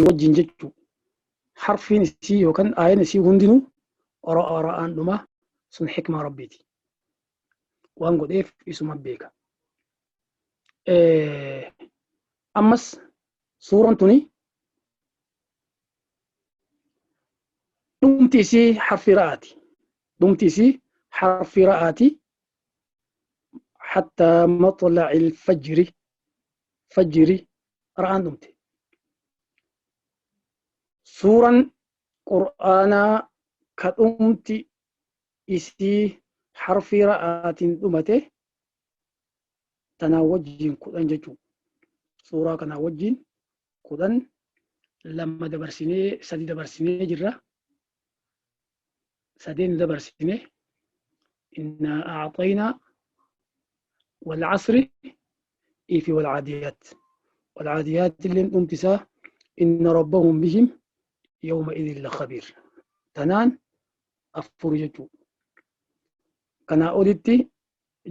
wajjin jechuu harfiin isii yookaan aayan isii hundinuu ra'a ra'aan dhuma sun hikmaa rabbiiti. Waan godheef isuma beeka. Ammas suuran tuni dhumti isii harfi ra'aati. Dhumti isii harfi ra'aati. Hatta matla'il fajri fajri ra'aan dhumte. Suuran Qur'aanaa ka dhumti isii harfii ra'aatiin dhumate tanaa wajjiin 10 jechuu. Suuraa kanaa wajjiin 10 lama dabarsinee sadi dabarsinee jirra. Sadeen dabarsine innaa a'xaynaa wal asri fi wal caadiyaat. Wal caadiyaat illeen dhumti isaa inna rabbahum bihim yawma idin lakhabiir. Tanaan afur jechuu. Kanaa olitti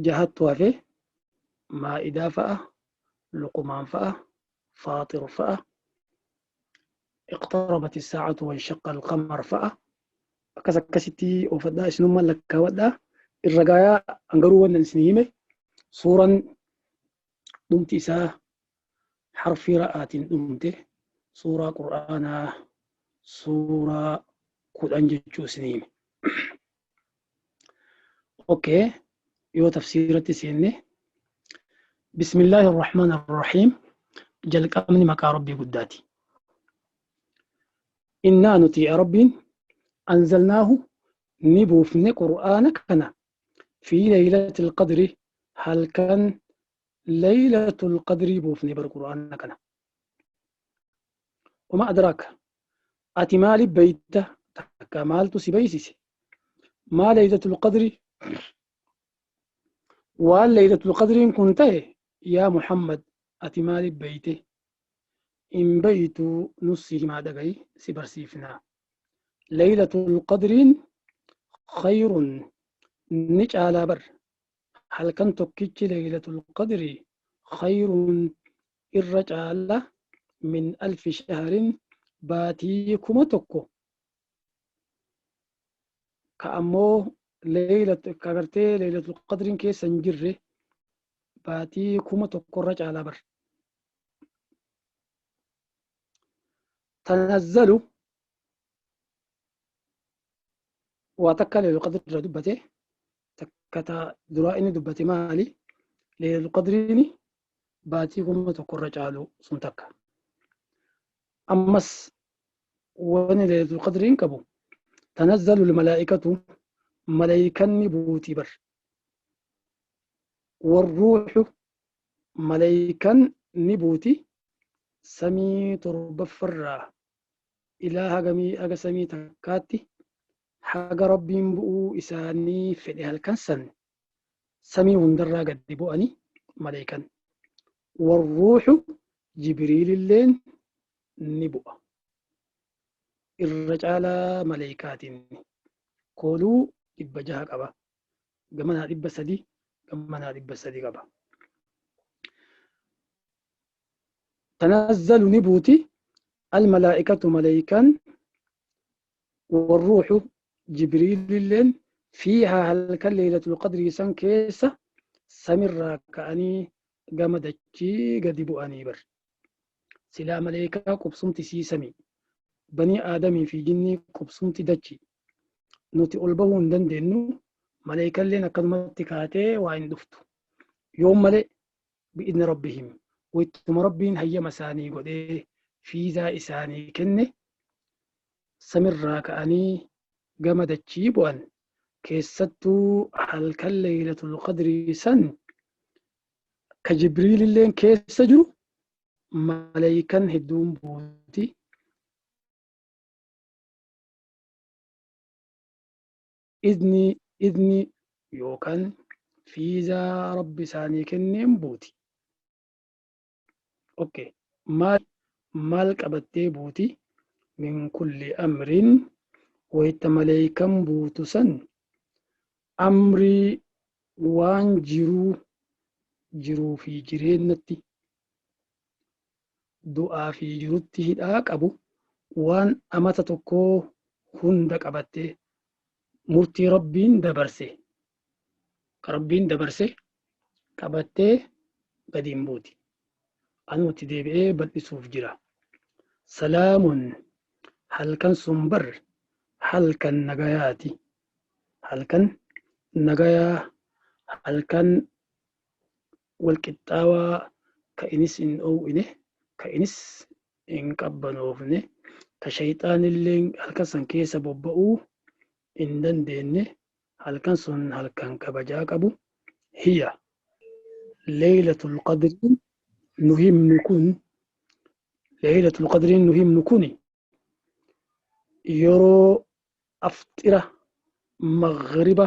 jahattu hafe maa'idaa fa'a, luqmaan fa'a, faaxir fa'a, iqtarabat as-saa'atu wanshaqqa al-qamar fa'a akkas akkasitti oofadhaa isinummaan lakkaawwadhaa irra gaayaa hangaruu wannan isin hime suuran dhumti isaa harfii ra'aatiin dhumte suuraa qur'aanaa suuraa 10 jechuu isin hime. Okay, yoo tafsiiratti seenne Bismillaahi Arrahmaan Arrahiim jalqabni maqaa Rabbii guddaati. Innaa nuti yaa Rabbiin anzalnaahu ni buufne Qur'aana kana fi laylatil qadri halkan laylatul qadrii buufne bar Qur'aana kana. Wama adraaka ati maaliif beeyta takka maaltu si beeysise maa laylatul qadri waan laylatul qadriin kun ta'e yaa Muhammad ati maaliif beeyte hin beeytu nussi himaa dhagayi si barsiifnaa laylatul qadriin khayrun ni caalaa bar halkan tokkichi laylatul qadri khayrun irra caala min alfi shahrin baatii 1000 ka ammoo leeylat ka gartee leeylatul qadriin keessa hin jirre baatii 1000 irra caalaa bar. Tanazzalu waa takka leeylatul qadri irra dubbate takka ta duraa inni dubbate maali leeylatul qadriin baatii 1000 irra caalu sun takka. Ammas wani leeylatul qadriin qabu tanazzalu malaa'ikatu malaayikanni buutii bar. Warruuxu malaayikan ni buuti samii torbaffarraa ilaa hagamii haga samii takkaatti haga rabbiin bu'uu isaanii fedhe halkan san samii hundarraa gadi bu'ani maleykan. Warruuxu Jibriililleen ni bu'a. Irra caalaa maleykaatiin kooluu 600 qaba. Gamanaa 300 gamanaa 300 qaba. Tanazzalu ni buuti almalaa'ikatu maleykan warruuxu Jibriililleen fiihaa halkan leeylatul qadrii san keessa samirraa ka'anii gama dachii gadi bu'anii bar. Silaa maleeykaa qubsumti sii samii. Banii Aadamii fi jinnii qubsumti dachi. Nuti ol bahuu hin dandeennu maleeykalleen akkanumatti kaatee waa hin dhuftu. Yoom malee bi'idni rabbihim waytuma rabbiin hayyama isaanii godhee fiizaa isaanii kenne samirraa ka'anii gama dachii bu'an keessattuu halkan leeylatul qadrii san ka jibriililleen keessa jiru maleeykan hedduun buuti izni izni yookaan fiizaa rabbi isaanii kenneen buuti. Okay. Maal maal qabattee buuti? Min kulli amrin wayta maleeykan buutu san amrii waan jiruu jiruu fi jireennatti du'aa fi jirutti hidhaa qabu waan amata tokkoo hunda qabattee murtii Rabbiin dabarse ka Rabbiin dabarse qabattee gadi hin buuti. Anuu itti deebi'ee bal'isuuf jira. Salaamun halkan sun bar halkan nagayaati. Halkan nagayaa halkan walqixxaawaa ka inis hin dhoowwine ka inis hin qabbanoofne ka shayxaanilleen halkan san keessa bobba'uu hin dandeenne halkan sun halkan kabajaa qabu hiya leeylatul qadriin nu himnu kun leeylatul qadriin nu himnu kuni yeroo afxira maghriba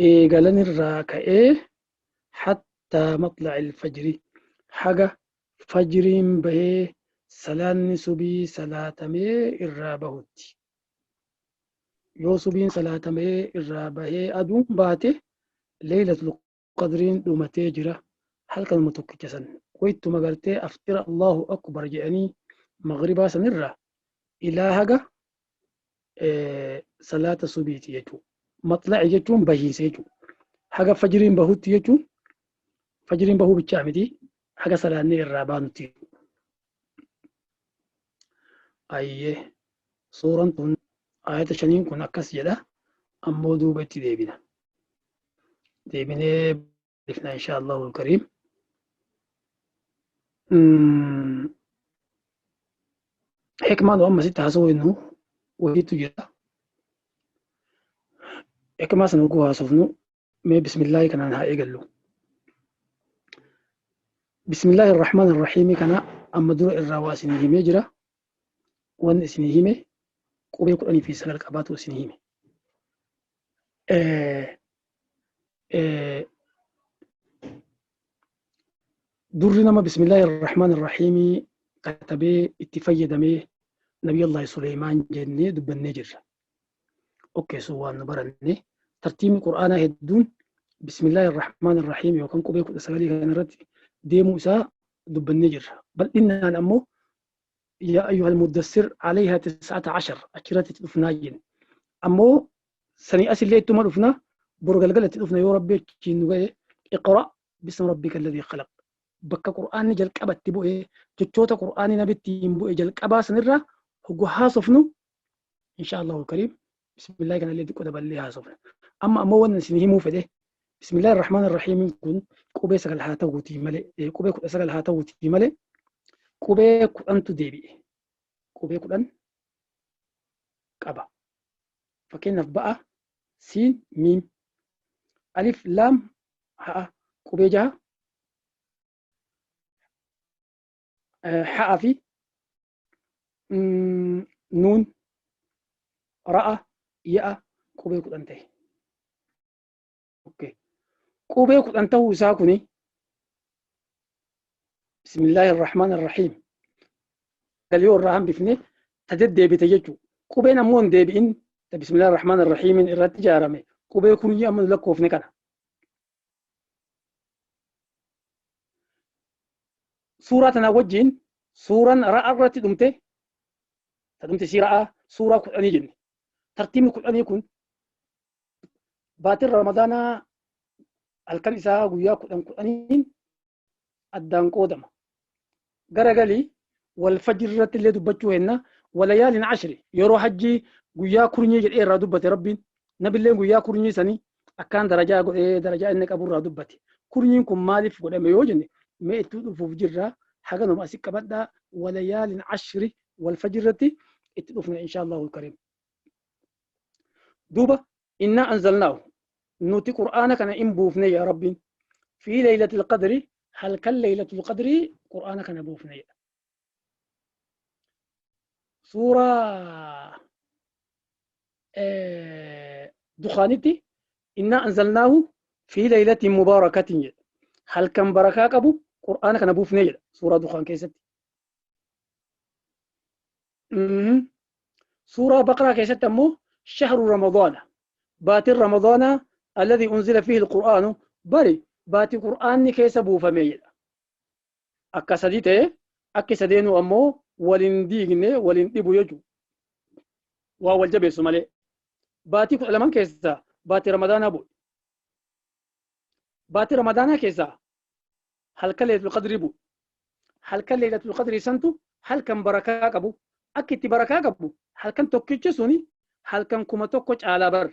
eegalanirraa ka'ee hattaa maxla'il fajri haga fajriin bahee salaanni subii salaatamee irraa bahutti. Yoo subiin salaatamee irraa bahee aduun baate leeylatul qadriin dhumatee jira halkanuma tokkicha san waytuma gartee afxira Allahu akbar jedhanii maghribaa sanirraa ilaa haga salaata subiiti jechuudha. Maxla'i jechuun bahiinsa jechuudha. Haga fajriin bahutti jechuun fajriin bahuu bichaa miti haga salaannee irraa baanutti. Ayyee suuraan tun ayata shaniin kun akkas jedha ammoo duuba itti deebina. Deebinee bal'ifna insha Allahu kariim. Hikmaan amma sitti haasofnu wayiitu jira. Hikmaa sana oguu haasofnu mee bismillaahi kanaan haa eegallu. Bismillaahi irrahmaan irrahiimi kana amma dura irraa waa isinii himee jira. Wanni isinii hime qubee 19 qabaatu isinii hime. Durri nama bismillaahi irrahmaan irrahiimii katabee itti fayyadamee Nabiyullaahi Suleymaan jennee dubbannee jirra. Okkee sun waan nu baranne tartiibni Qur'aanaa hedduun bismillaahi irrahmaan irrahiim yookaan qubee 19 kana irratti deemuu isaa dubbannee jirra. Bal'inaan ammoo yaa ayyuhal muddassir alayhaa tis'ata ashar achirratti itti dhufnaa jenne. Ammoo sanii asillee ittuma dhufna boru galgala itti dhufna yoo rabbi achiin nu ga'e iqra bismi rabbika alladhii khalaq bakka qur'aanni jalqaba itti bu'e jechoota qur'aanni nabitti hin bu'e jalqabaa sanirraa hoggu haasofnu insha Allahu kariim bismillaahi kanallee xiqqoo daballee haasofna. Amma ammoo wannan isin himuu fedhe bismillaahi rahmaan rahiimiin kun qubee sagal haa ta'uutii malee qubee 19 haa ta'uutii malee qubee 10tu deebi'e. Qubee 10 qaba. Fakkeenyaaf ba'a siin miim alif laam ha'a qubee jaha ha'a fi nuun ra'a ya'a qubee 10 ta'e. Okay. Qubee 10 ta'uu isaa kuni bismillaahi irrahmaan irrahiim galii irraa hambifne ta deddeebite jechuudha. Qubeen ammoo hin deebi'in ta bismillaahi irrahmaan irrahiimin irratti ijaarame qubee kun amma nu lakkoofne kana. Suuraa tanaa wajjin suuraan ra'a irratti dhumte ta dhumte sii ra'aa suuraa 10 jenne. Tartiibni 10 kun baatiin Ramadaanaa halkan isaa guyyaa 10 10n addaan qoodama. Garagalii wal fajr irratti illee dubbachuu henna walayaalin ashri yeroo hajjii guyyaa kurnyii jedhee irraa dubbate rabbiin nabilleen guyyaa kurnyii sanii akkaan darajaa godhee darajaa inni qabu irraa dubbate. Kurnyiin kun maaliif godhame yoo jenne mee ittuu dhufuuf jirra haganuma asi qabadhaa walayaalin ashri wal fajr irratti itti dhufna insha Allahu kariim. Duuba innaa anzalnaahu nuti qur'aana kana in buufne yaa rabbiin fi leeylatil qadri halkan leeylatul qadrii qur'aana kana buufne jedha. Suuraa Dukhaanitti innaa anzalnaahu fi leeylatin mubaarakatin jedha. Halkan barakaa qabu qur'aana kana buufne jedha suuraa Dukhaan keessatti. Suuraa Baqaraa keessatti ammoo shahru Ramadaana baatiin Ramadaanaa alladhi unzila fiihi alqur'aanu bari baatii qur'aanni keessa buufame jedha. Akka sadii ta'e akki sadeenuu ammoo waliin diigne waliin dhibu jechuudha. Waa wal jabeessu malee. Baatii 12 keessaa baatii Ramadaanaa bu'e. Baatii Ramadaanaa keessaa halkan Leelatul Qadrii bu'e. Halkan Leelatul Qadrii santu halkan barakaa qabu. Akki itti barakaa qabu halkan tokkichi suni halkan 1000 caalaa bar.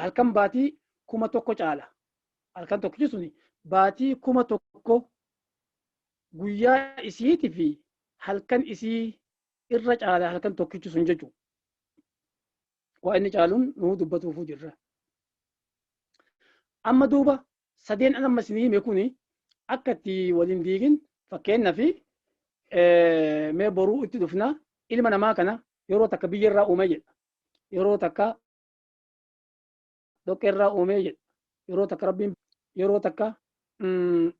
Halkan baatii 1000 caala. Halkan tokkichi suni baatii 1000 guyyaa isiitii fi halkan isii irra caala halkan tokkichi sun jechuudha. Waa inni caaluun nuu dubbatuufuu jirra. Amma duuba sadeen an amma isinii hime kuni akka itti waliin diigin fakkeenyaaf mee boruu itti dhufna ilma namaa kana yeroo takka biyya irraa uume jedha. Yeroo takka dhoqqee irraa uumee jedha. Yeroo takka Rabbiin yeroo takka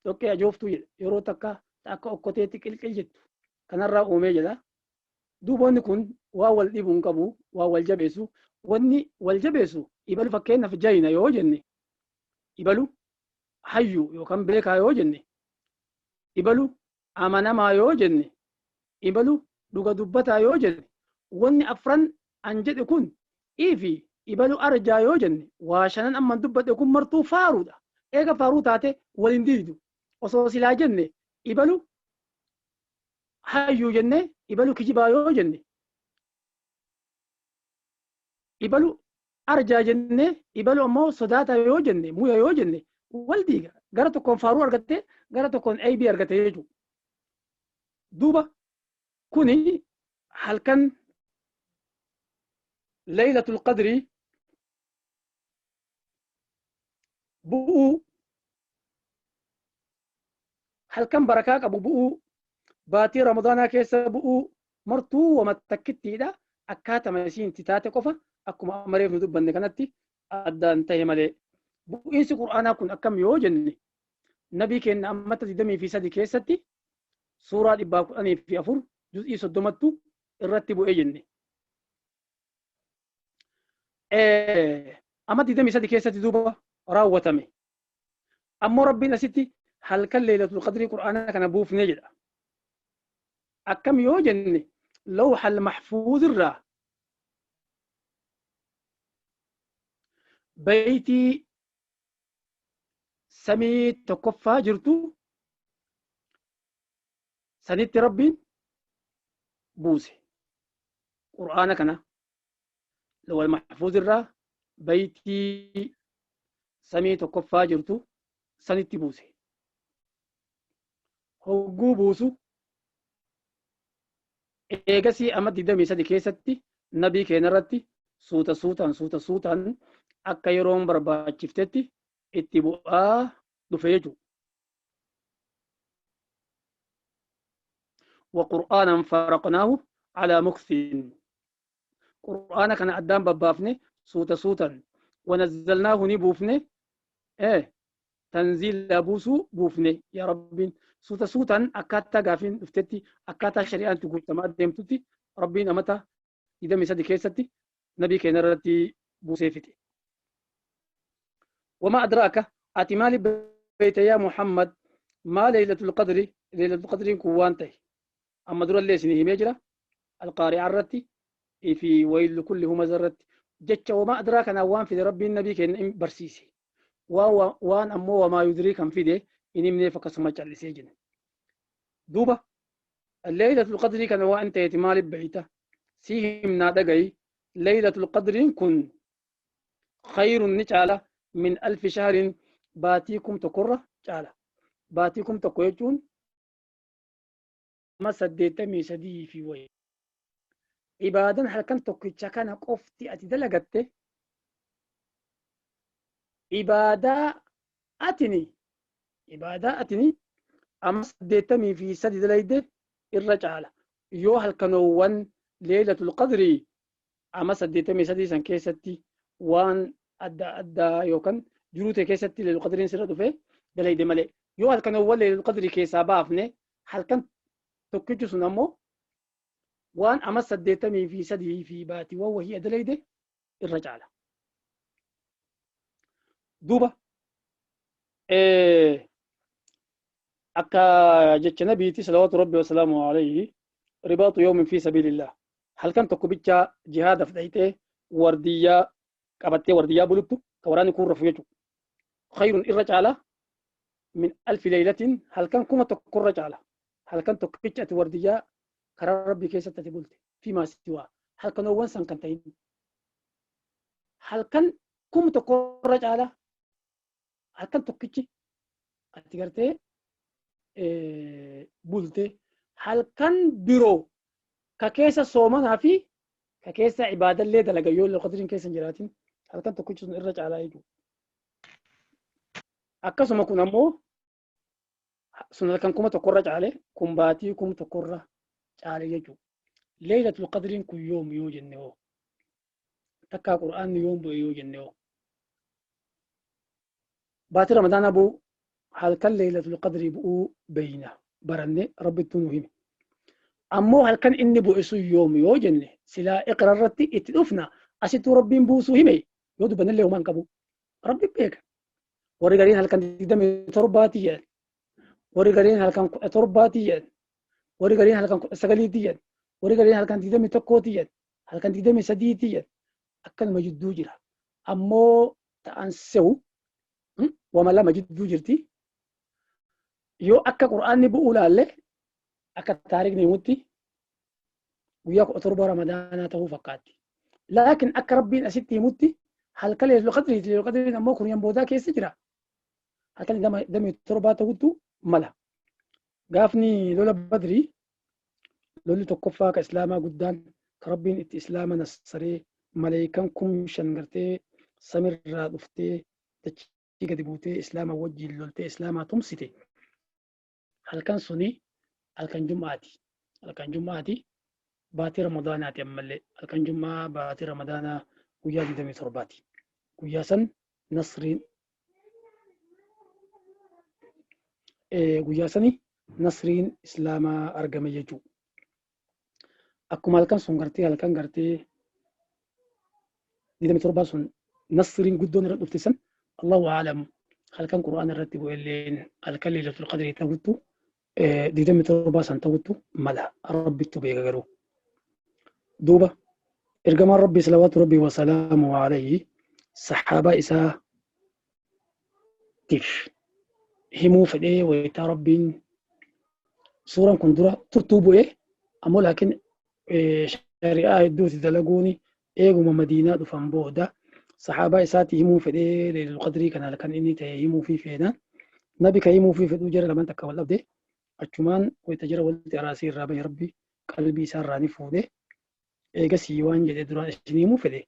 dhoqqee ajooftuu jedha. Yeroo takka akka okkoteetti qilqil jettu kanarraa uumee jedha. Duuba wanni kun waan wal dhibu hin qabu, waan wal jabeessu. Wanni wal jabeessu ibalu fakkeenyaaf jayina yoo jenne, ibalu hayyu yookaan beekaa yoo jenne, ibalu amanamaa yoo jenne, ibalu dhuga dubbataa yoo jenne, wanni afran an jedhe kun ifi ibalu arjaa yoo jenne, waa shanan amman dubbadhe kun martuu faaruudha. Eega faaruu taate wal hin diigdu. Osoo silaa jenne ibalu hayyuu jenne, ibalu kijibaa yoo jenne, ibalu arjaa jenne, ibalu ammoo sodaataa yoo jenne, muya yoo jenne wal diiga. Gara tokkoon faaruu argatte, gara tokkoon aybii argatte jechuudha. Duuba kuni halkan Laylatul Qadrii bu'uu, halkan barakaa qabu bu'uu, baatii Ramadaanaa keessa bu'uu martuu wama takkittiidha. Akkaatama isiin itti taate qofa akkuma amma reef nu dubbanne kanatti addaan tahe malee. Bu'iinsi Qur'aanaa kun akkam yoo jenne, nabii keenya ammata 23 keessatti suuraa 114 juz'ii 30ttu irratti bu'e jenne. Amma 23 keessatti duuba raawwatame. Ammoo Rabbiin asitti halkan Leeylatul Qadrii Qur'aana kana buufne jedha. Akkam yoo jenne, lawhal mahfuuz irraa baytii samii tokkoffaa jirtu sanitti Rabbiin buuse. Qur'aana kana lawhal mahfuuz irraa baytii samii tokkoffaa jirtu sanitti buuse. Hogguu buusu eegasii amma 23 keessatti nabii keenya irratti suuta suutaan suuta suutaan akka yeroon barbaachiftetti itti bu'aa dhufe jechuudha. وقرآنا فرقناه على مكث Qur'aana kana addaan babbaafne suuta suutan. Wanazzalnaahu ni buufne, tanziila buusuu buufne yaa Rabbiin suuta suutan akkaataa gaafiin dhuftetti, akkaataa shari'aan itti guutamaa deemtutti Rabbiin amata 23 keessatti nabii keenya irratti buusee fixe. Wama adraaka, ati maali beeyta yaa Muhammad, maa leeylatul qadri, leeylatul qadriin kun waan ta'e amma durallee isinii himee jira alqaari'aa irratti fi wayillu kulli humaza irratti jecha wamaa adraa kanaan waan fide Rabbiin nabii keenya in barsiise. Waan ammoo wamaa yudrii kan fide in himneef akkasuma callisee jenne. Duuba leeylatul qadrii kana waan ta'eeti maaliif beeyta? Sii himnaa dhagayi. Leeylatul qadriin kun khayrun ni caala min alfi shahrin, baatii 1000rra caala. Baatii 1000 jechuun amma 83 fi wayi. Ibaadan halkan tokkicha kana qofti ati dalagatte, ibaadaa atini amma 83 dalayde irra caala. Yoo halkanoowwan leeylatul qadrii amma 83 san keessatti waan adda addaa yookaan jiruu ta'e keessatti leeylatul qadriin sirra dhufe dalayde malee. Yoo halkanoowwan leeylatul qadrii keessaa baafne, halkan tokkichi sun ammoo waan amma 83 fi baatiiwwan wahii dalayde irra caala. Duuba Akka jecha nabiiti salawaatu rabbi wasalaamu alayhi, ribaatu yawmin fi sabiilillah, halkan tokko bichaa jihaadaaf dhayxee wardiyyaa qabattee wardiyyaa buluttu ka waraanni kun rafu jechuudha. Khayrun irra caala min alfi laylatin, halkan 1000 irra caala. Halkan tokkicha ati wardiyyaa karaa rabbii keessatti ati bulte fi maa siwaa halkanoowwan san kan ta'in halkan 1000 irra caala halkan tokkichi ati gartee bulte halkan biroo ka keessa soomanaa fi ka keessa ibaadallee dalaga yoo qadriin keessa hin jiraatin halkan tokkichi sun irra caalaa jechuudha. Akkasuma kun ammoo sun halkan 1000 irra caale, kun baatii 1000 irra caale jechuudha. Leeylatul qadriin kun yoom yoo jenne hoo, takkaa qur'aanni yoom bu'e yoo jenne hoo, baatii ramadaanaa bu'u halkan leeylatul qadrii bu'uu beeyna, baranne, rabbittuu nu hime. Ammoo halkan inni bu'e sun yoom yoo jenne, silaa iqra irratti itti dhufna. Asittuu rabbiin buusuu hime yoo dubbannellee homaa hin qabu, rabbi beeka. Warri gariin halkan 27ti jedhan, warri gariin halkan 17ti jedhan, warri gariin halkan 19ti jedhan, warri gariin halkan 21ti jedhan, halkan 23ti jedhan, akkanuma jidduu jira. Ammoo ta'an se'u wama lama jidduu jirti. Yoo akka qur'aanni bu'uu laalle, akka taarikni himutti guyyaa 17 ramadaanaa ta'uu fakkaatti. Laakiin akka rabbiin asitti himutti halkan leelatul qadriiti. Leelatul qadriin ammoo kuryan boodaa keessa jira. Halkan 27 ta'utu mala. Gaafni lola badrii, lolli tokkoffaa ka islaamaa guddaan ka rabbiin itti islaama nassaree maleeykan 5000 gartee samirraa dhuftee dachii gadi buutee islaama wajjiin loltee islaamaa tumsite, halkan suni halkan jum'aati. Halkan jum'aati, baatii ramadaanaati. Ammallee halkan jum'aa baatii ramadaanaa guyyaa 27ti. Guyyaa san nasriin, guyyaa sani nasriin islaamaa argame jechuudha. Akkuma halkan sun gartee halkan gartee 27 sun nasriin guddoon irra dhufte san, Allahu aalam, halkan qur'aana irratti bu'elleen halkan leelatul qadrii ta'uttu, 27 san ta'uttu mala, rabbittu beeka garuu. Duuba ergamaan rabbii salawaatu rabbii wasalaamu alayhi saxaabaa isaa tiif himuu fedhee wayitaa rabbiin suuraan kun dura turtuu bu'ee, ammoo laakiin shari'aa hedduuti dalaguuni eeguma madiinaa dhufan booda saxaabaa isaatti himuu fedhee leelatul qadrii kana halkan inni ta'e himuu fi feenaan nabi ka himuu fi fedhuu jara lamaan takka wal dhabde. Achumaan wayita jara walitti araasii irraa bahe rabbi qalbii isaa irraa ni fuudhe. Eegasii waan jedhe, duraan isin himuu fedhe,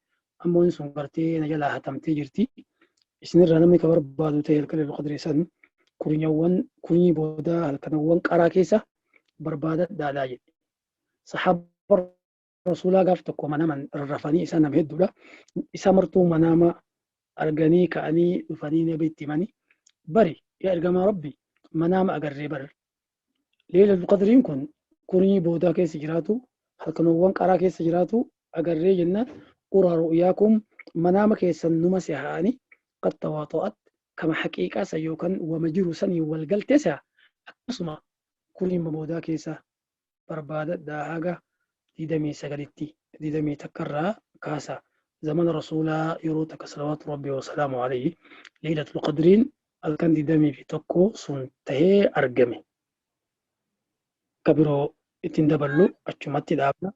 ammoo inni sun gartee na jalaa hatamtee jirti. Isinirraa namni ka barbaadu ta'e halkan leelatul qadrii san kurnyawwan kunyii boodaa halkanawwan qaraa keessa barbaadadhaadhaa jedhe. Saxaaba rasuulaa gaaf tokko manaman rarrafanii isaa nama hedduudha. Isa martuu manaama arganii ka'anii dhufanii nabiitti himanii, bari yaa ergamaa rabbi, manaama agarree bar, leelatul qadriin kun kunyii boodaa keessa jiraatu, halkanoowwan qaraa keessa jiraatu agarree jennaan, uraa ru'yaakum, manaama keessan numa seha'ani, qad tawaato'at, kama haqiiqaa san yookaan wama jiru sanii wal galtee seha. Akkasuma kunyiin boodaa keessa barbaadadhaa haga 29tti, 21 irraa kaasa. Zamana rasuulaa yeroo takka salawaatu rabbii wasalaamu alayhi leelatul qadriin halkan 21 sun tahee argame. Ka biroo ittiin daballu achumatti dhaabna.